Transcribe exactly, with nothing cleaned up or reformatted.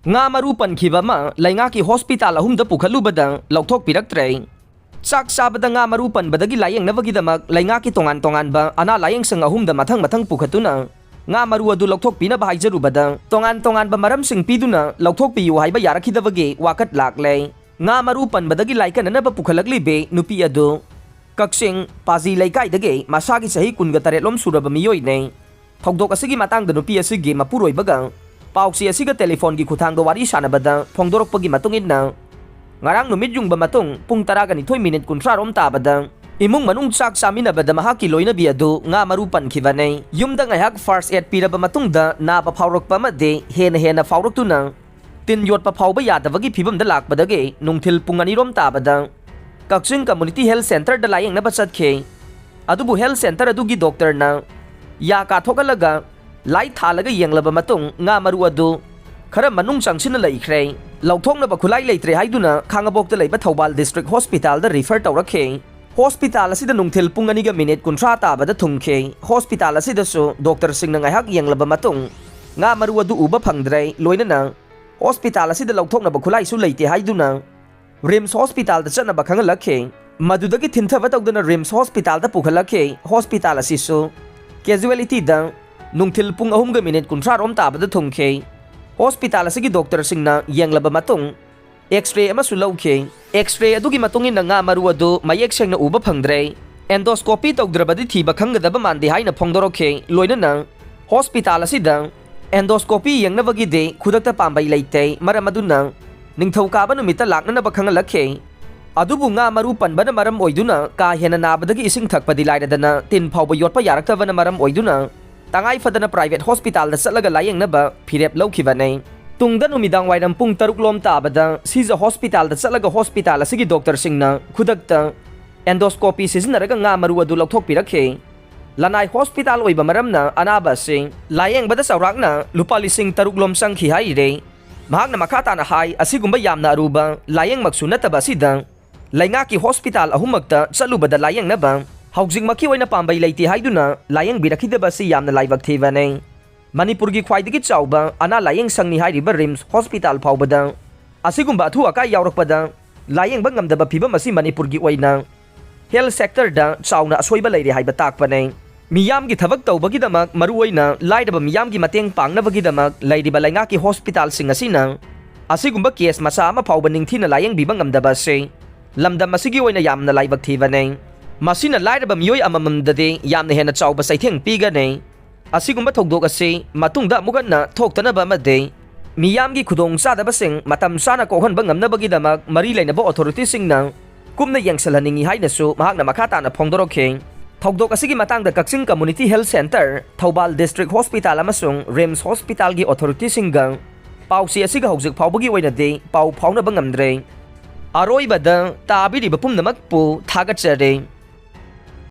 ꯉꯥ ꯃꯔꯨ ꯄꯟꯈꯤꯕ ꯑꯃ ꯂꯩꯉꯥꯛꯀꯤ ꯍꯣꯁꯄꯤꯇꯥꯜ ꯑꯍꯨꯝꯗ ꯄꯨꯈꯠꯂꯨꯕꯗ ꯂꯧꯊꯣꯛꯄꯤꯔꯛꯇ꯭ꯔꯦ꯫ ꯆꯥꯛ ꯆꯥꯕꯗ ꯉꯥ ꯃꯔꯨ ꯄꯟꯕꯗꯒꯤ ꯂꯥꯌꯦꯡꯅꯕꯒꯤꯗꯃꯛ ꯂꯩꯉꯥꯛꯀꯤ ꯇꯣꯉꯥꯟ ꯇꯣꯉꯥꯟꯕ ꯑꯅꯥ ꯂꯥꯌꯦꯡꯁꯪ ꯑꯍꯨꯝꯗ ꯃꯊꯪ ꯃꯊꯪ ꯄꯨꯈꯠꯇꯨꯅ ꯉꯥ ꯃꯔꯨ ꯑꯗꯨ ꯂꯧꯊꯣꯛꯄꯤꯅꯕ ꯍꯥꯏꯖꯔꯨꯕꯗ ꯇꯣꯉꯥꯟ ꯇꯣꯉꯥꯟꯕ ꯃꯔꯝꯁꯤꯡ ꯄꯤꯗꯨꯅ ꯂꯧꯊꯣꯛꯄꯤꯌꯨ ꯍꯥꯏꯕ ꯌꯥꯔꯛꯈꯤꯗꯕꯒꯤ ꯋꯥꯀꯠ ꯂꯥꯛꯂꯦ꯫ ꯉꯥ ꯃꯔꯨ ꯄꯟꯕꯗꯒꯤ ꯂꯥꯏꯀꯠꯅꯅꯕ ꯄꯨꯈꯠꯂꯛꯂꯤꯕꯤ ꯅꯨꯄꯤ ꯑꯗꯨ ꯀꯛꯆꯤꯡ ꯄꯥꯖꯤ ꯂꯩꯀꯥꯏꯗꯒꯤ ꯃꯁꯥꯒꯤ ꯆꯍꯤ ꯀꯨꯟꯒ ꯇꯔꯦꯠꯂꯣꯝ ꯁꯨꯔꯕ ꯃꯤꯑꯣꯏꯅꯤ꯫ ꯊꯧꯗꯣꯛ ꯑꯁꯤꯒꯤ ꯃꯇꯥꯡꯗ ꯅꯨꯄꯤ ꯑꯁꯤꯒꯤ ꯃꯄꯨꯔꯣꯏꯕꯒ ꯄꯥꯎꯆꯦ ꯑꯁꯤꯒ ꯇꯦꯂꯤꯐꯣꯟꯒꯤ ꯈꯨꯊꯥꯡꯗ ꯋꯥꯔꯤ ꯁꯥꯟꯅꯕꯗ ꯐꯣꯡꯗꯣꯔꯛꯄꯒꯤ ꯃꯇꯨꯡ ꯏꯟꯅ, ꯉꯔꯥꯡ ꯅꯨꯃꯤꯠ ꯌꯨꯡꯕ ꯃꯇꯨꯡ ꯄꯨꯡ ꯇꯔꯥꯒ ꯅꯤꯊꯣꯏ ꯃꯤꯅꯤꯠ ꯀꯨꯟꯊ꯭ꯔꯥ ꯔꯣꯝ ꯇꯥꯕꯗ ꯏꯃꯨꯡ ꯃꯅꯨꯡ ꯆꯥꯛ ꯆꯥꯃꯤꯟꯅꯕꯗ ꯃꯍꯥꯛꯀꯤ ꯂꯣꯏꯅꯕꯤ ꯑꯗꯨ ꯉꯥ ꯃꯔꯨ ꯄꯟꯈꯤꯕꯅꯤ꯫ ꯌꯨꯝꯗ ꯉꯥꯏꯍꯥꯛ ꯐꯥꯔꯁ ꯑꯦꯗ ꯄꯤꯔꯕ ꯃꯇꯨꯡꯗ ꯅꯥꯕ ꯐꯥꯎꯔꯛꯄ ꯑꯃꯗꯤ ꯍꯦꯟꯅ ꯍꯦꯟꯅ ꯐꯥꯎꯔꯛꯇꯨꯅ ꯇꯤꯟ ꯌꯣꯠꯄ ꯐꯥꯎꯕ ꯌꯥꯗꯕꯒꯤ ꯐꯤꯕꯝꯗ ꯂꯥꯛꯄꯗꯒꯤ ꯅꯨꯡꯊꯤꯜ ꯄꯨꯡ ꯑꯅꯤ ꯔꯣꯝ ꯇꯥꯕꯗ ꯀꯛꯆꯤꯡ ꯀꯝꯃ꯭ꯌꯨꯅꯤꯇꯤ ꯍꯦꯜꯊ ꯁꯦꯟꯇꯔꯗ ꯂꯥꯌꯦꯡꯅꯕ ꯆꯠꯈꯤ꯫ ꯑꯗꯨꯕꯨ ꯍꯦꯜꯊ ꯁꯦꯟꯇꯔ ꯑꯗꯨꯒꯤ ꯗꯣꯛꯇꯔꯅ ꯌꯥ ꯀꯥꯊꯣꯛꯍꯜꯂꯒ ꯂꯥꯏꯠ ꯊꯥꯜꯂꯒ ꯌꯦꯡꯂꯕ ꯃꯇꯨꯡ ꯉꯥ ꯃꯔꯨ ꯑꯗꯨ ꯈꯔ ꯃꯅꯨꯡ ꯆꯪꯁꯤꯟꯅ ꯂꯩꯈ꯭ꯔꯦ꯫ ꯂꯧꯊꯣꯛꯅꯕ ꯈꯨꯠꯂꯥꯏ ꯂꯩꯇ꯭ꯔꯦ ꯍꯥꯏꯗꯨꯅ ꯈꯥꯡꯉꯕꯣꯛꯇ ꯂꯩꯕ ꯊꯧꯕꯥꯜ ꯗꯤꯁꯇ꯭ꯔꯤꯛ ꯍꯣꯁꯄꯤꯇꯥꯜꯗ ꯔꯤꯐꯔ ꯇꯧꯔꯛꯈꯤ꯫ ꯍꯣꯁꯄꯤꯇꯥꯜ ꯑꯁꯤꯗ ꯅꯨꯡꯊꯤꯜ ꯄꯨꯡ ꯑꯅꯤꯒ ꯃꯤꯅꯤꯠ ꯀꯨꯟꯊ꯭ꯔꯥ ꯇꯥꯕꯗ ꯊꯨꯡꯈꯤ꯫ ꯍꯣꯁꯄꯤꯇꯥꯜ ꯑꯁꯤꯗꯁꯨ ꯗꯣꯛꯇꯔꯁꯤꯡꯅ ꯉꯥꯏꯍꯥꯛ ꯌꯦꯡꯂꯕ ꯃꯇꯨꯡ ꯉꯥ ꯃꯔꯨ ꯑꯗꯨ ꯎꯕ ꯐꯪꯗ꯭ꯔꯦ꯫ ꯂꯣꯏꯅꯅ ꯍꯣꯁꯄꯤꯇꯥꯜ ꯑꯁꯤꯗ ꯂꯧꯊꯣꯛꯅꯕ ꯈꯨꯠꯂꯥꯏꯁꯨ ꯂꯩꯇꯦ ꯍꯥꯏꯗꯨꯅ ꯔꯤꯝꯁ ꯍꯣꯁꯄꯤꯇꯥꯜꯗ ꯆꯠꯅꯕ ꯈꯪꯍꯜꯂꯛꯈꯤ꯫ ꯃꯗꯨꯗꯒꯤ ꯊꯤꯟꯊꯕ ꯇꯧꯗꯅ ꯔꯤꯝꯁ ꯍꯣꯁꯄꯤꯇꯥꯜꯗ ꯄꯨꯈꯠꯂꯛꯈꯤ꯫ ꯍꯣꯁꯄꯤꯇꯥꯜ ꯑꯁꯤꯁꯨ ꯀꯦꯖꯨꯋꯦꯂꯤꯇꯤꯗ ꯅꯨꯡꯊꯤꯜ ꯄꯨꯡ ꯑꯍꯨꯝꯒ ꯃꯤꯅꯤꯠ ꯀꯨꯟꯊ꯭ꯔꯥ ꯔꯣꯝ ꯇꯥꯕꯗ ꯊꯨꯡꯈꯤ꯫ ꯍꯣꯁꯄꯤꯇꯥꯜ ꯑꯁꯤꯒꯤ ꯗꯣꯛꯇꯔꯁꯤꯡꯅ ꯌꯦꯡꯂꯕ ꯃꯇꯨꯡ ꯑꯦꯛꯁ-ꯔꯦ ꯑꯃꯁꯨ ꯂꯧꯈꯤ꯫ ꯑꯦꯛꯁ-ꯔꯦ ꯑꯗꯨꯒꯤ ꯃꯇꯨꯡ ꯏꯟꯅ ꯉꯥ ꯃꯔꯨ ꯑꯗꯨ ꯃꯌꯦꯛ ꯁꯦꯡꯅ ꯎꯕ ꯐꯪꯗ꯭ꯔꯦ꯫ ꯑꯦꯟꯗꯣꯁꯀꯣꯄꯤ ꯇꯧꯗ꯭ꯔꯕꯗꯤ ꯊꯤꯕ ꯈꯪꯒꯗꯕ ꯃꯥꯟꯗꯦ ꯍꯥꯏꯅ ꯐꯣꯡꯗꯣꯔꯛꯈꯤ꯫ ꯂꯣꯏꯅꯅ ꯍꯣꯁꯄꯤꯇꯥꯜ ꯑꯁꯤꯗ ꯑꯦꯟꯗꯣꯁꯀꯣꯄꯤ ꯌꯦꯡꯅꯕꯒꯤꯗꯤ ꯈꯨꯗꯛꯇ ꯄꯥꯝꯕꯩ ꯂꯩꯇꯦ꯫ ꯃꯔꯝ ꯑꯗꯨꯅ ꯅꯤꯡꯊꯧꯀꯥꯕ ꯅꯨꯃꯤꯠꯇ ꯂꯥꯛꯅꯅꯕ ꯈꯪꯍꯜꯂꯛꯈꯤ꯫ ꯑꯗꯨꯕꯨ ꯉꯥ ꯃꯔꯨ ꯄꯟꯕꯅ ꯃꯔꯝ ꯑꯣꯏꯗꯨꯅ ꯀꯥ ꯍꯦꯟꯅ ꯅꯥꯕꯗꯒꯤ ꯏꯁꯤꯡ ꯊꯛꯄꯗꯤ ꯂꯥꯏꯔꯗꯅ ꯇꯤꯟ ꯐꯥꯎꯕ ꯌꯣꯠꯄ ꯌꯥꯔꯛꯇꯕꯅ ꯃꯔꯝ ꯑꯣꯏꯗꯨꯅ ꯇꯉꯥꯏ ꯐꯗꯅ ꯄ꯭ꯔꯥꯏꯚꯦꯠ ꯍꯣꯁꯄꯤꯇꯥꯜꯗ ꯆꯠꯂꯒ ꯂꯥꯌꯦꯡꯅꯕ ꯐꯤꯔꯦꯞ ꯂꯧꯈꯤꯕꯅꯤ꯫ ꯇꯨꯡꯗ ꯅꯨꯃꯤꯗꯥꯡ ꯋꯥꯏꯔꯝ ꯄꯨꯡ ꯇꯔꯨꯛ ꯂꯣꯝ ꯇꯥꯕꯗ ꯁꯤꯖ ꯍꯣꯁꯄꯤꯇꯥꯜꯗ ꯆꯠꯂꯒ ꯍꯣꯁꯄꯤꯇꯥꯜ ꯑꯁꯤꯒꯤ ꯗꯣꯛꯇꯔꯁꯤꯡꯅ ꯈꯨꯗꯛꯇ ꯑꯦꯟꯗꯣꯁꯀꯣꯄꯤ ꯁꯤꯖꯤꯟꯅꯔꯒ ꯉꯥ ꯃꯔꯨ ꯑꯗꯨ ꯂꯧꯊꯣꯛꯄꯤꯔꯛꯈꯤ꯫ ꯂꯅꯥꯏ ꯍꯣꯁꯄꯤꯇꯥꯜ ꯑꯣꯏꯕ ꯃꯔꯝꯅ ꯑꯅꯥꯕ ꯑꯁꯤ ꯂꯥꯌꯦꯡꯕꯗ ꯆꯥꯎꯔꯥꯛꯅ ꯂꯨꯄꯥ ꯂꯤꯁꯤꯡ ꯇꯔꯨꯛ ꯂꯣꯝ ꯆꯪꯈꯤ ꯍꯥꯏꯔꯤ꯫ ꯃꯍꯥꯛꯅ ꯃꯈꯥ ꯇꯥꯅ ꯍꯥꯏ, ꯑꯁꯤꯒꯨꯝꯕ ꯌꯥꯝꯅ ꯑꯔꯨꯕ ꯂꯥꯌꯦꯡꯃꯛꯁꯨ ꯅꯠꯇꯕ ꯑꯁꯤꯗ ꯂꯩꯉꯥꯛꯀꯤ ꯍꯣꯁꯄꯤꯇꯥꯜ ꯑꯍꯨꯝꯃꯛꯇ ꯆꯠꯂꯨꯕꯗ ꯂꯥꯌꯦꯡꯅꯕ ꯍꯧꯖꯤꯛꯃꯛꯀꯤ ꯑꯣꯏꯅ ꯄꯥꯝꯕꯩ ꯂꯩꯇꯦ ꯍꯥꯏꯗꯨꯅ ꯂꯥꯌꯦꯡꯕꯤꯔꯛꯈꯤꯗꯕ ꯑꯁꯤ ꯌꯥꯝꯅ ꯂꯥꯏꯕꯛ ꯊꯤꯕꯅꯤ꯫ ꯃꯅꯤꯄꯨꯔꯒꯤ ꯈ꯭ꯋꯥꯏꯗꯒꯤ ꯆꯥꯎꯕ ꯑꯅꯥ ꯂꯥꯌꯦꯡ ꯁꯪꯅꯤ ꯍꯥꯏꯔꯤꯕ ꯔꯤꯝꯁ ꯍꯣꯁꯄꯤꯇꯥꯜ ꯐꯥꯎꯕꯗ ꯑꯁꯤꯒꯨꯝꯕ ꯑꯊꯨ ꯑꯀꯥꯏ ꯌꯥꯎꯔꯛꯄꯗ ꯂꯥꯌꯦꯡꯕ ꯉꯝꯗꯕ ꯐꯤꯕꯝ ꯑꯁꯤ ꯃꯅꯤꯄꯨꯔꯒꯤ ꯑꯣꯏꯅ ꯍꯦꯜꯊ ꯁꯦꯛꯇꯔꯗ ꯆꯥꯎꯅ ꯑꯁꯣꯏꯕ ꯂꯩꯔꯦ ꯍꯥꯏꯕ ꯇꯥꯛꯄꯅꯤ꯫ ꯃꯤꯌꯥꯝꯒꯤ ꯊꯕꯛ ꯇꯧꯕꯒꯤꯗꯃꯛ, ꯃꯔꯨꯑꯣꯏꯅ ꯂꯥꯏꯔꯕ ꯃꯤꯌꯥꯝꯒꯤ ꯃꯇꯦꯡ ꯄꯥꯡꯅꯕꯒꯤꯗꯃꯛ ꯂꯩꯔꯤꯕ ꯂꯩꯉꯥꯛꯀꯤ ꯍꯣꯁꯄꯤꯇꯥꯜꯁꯤꯡ ꯑꯁꯤꯅ ꯑꯁꯤꯒꯨꯝꯕ ꯀꯦꯁ ꯃꯆꯥ ꯑꯃ ꯐꯥꯎꯕ ꯅꯤꯡꯊꯤꯅ ꯂꯥꯌꯦꯡꯕꯤꯕ ꯉꯝꯗꯕ ꯑꯁꯤ ꯂꯝꯗꯝ ꯑꯁꯤꯒꯤ ꯑꯣꯏꯅ ꯌꯥꯝꯅ ꯂꯥꯏꯕꯛ ꯊꯤꯕꯅꯤ꯫ ꯃꯁꯤꯅ ꯂꯥꯏꯔꯕ ꯃꯤꯑꯣꯏ ꯑꯃꯃꯝꯗꯗꯤ ꯌꯥꯝꯅ ꯍꯦꯟꯅ ꯆꯥꯎꯕ ꯆꯩꯊꯦꯡ ꯄꯤꯒꯅꯤ꯫ ꯑꯁꯤꯒꯨꯝꯕ ꯊꯧꯗꯣꯛ ꯑꯁꯤ ꯃꯇꯨꯡꯗ ꯑꯃꯨꯛ ꯍꯟꯅ ꯊꯣꯛꯇꯅꯕ ꯑꯃꯗꯤ ꯃꯤꯌꯥꯝꯒꯤ ꯈꯨꯗꯣꯡꯆꯥꯗꯕꯁꯤꯡ ꯃꯇꯝ ꯆꯥꯅ ꯀꯣꯛꯍꯟꯕ ꯉꯝꯅꯕꯒꯤꯗꯃꯛ ꯃꯔꯤ ꯂꯩꯅꯕ ꯑꯣꯊꯣꯔꯤꯇꯤꯁꯤꯡꯅ ꯀꯨꯞꯅ ꯌꯦꯡꯁꯤꯜꯍꯟꯅꯤꯡꯏ ꯍꯥꯏꯅꯁꯨ ꯃꯍꯥꯛꯅ ꯃꯈꯥ ꯇꯥꯅ ꯐꯣꯡꯗꯣꯔꯛꯈꯤ꯫ ꯊꯧꯗꯣꯛ ꯑꯁꯤꯒꯤ ꯃꯇꯥꯡꯗ Kakching community health centre, Thoubal district hospital ꯑꯃꯁꯨꯡ ꯔꯤꯝꯁ ꯍꯣꯁꯄꯤꯇꯥꯜꯒꯤ ꯑꯣꯊꯣꯔꯤꯇꯤꯁꯤꯡꯒ ꯄꯥꯎꯆꯦ ꯑꯁꯤꯒ ꯍꯧꯖꯤꯛ ꯐꯥꯎꯕꯒꯤ ꯑꯣꯏꯅꯗꯤ ꯄꯥꯎ ꯐꯥꯎꯅꯕ ꯉꯝꯗ꯭ꯔꯦ꯫ ꯑꯔꯣꯏꯕꯗ ꯇꯥꯕꯤꯔꯤꯕ ꯄꯨꯝꯅꯃꯛꯄꯨ ꯊꯥꯒꯠꯆꯔꯤ꯫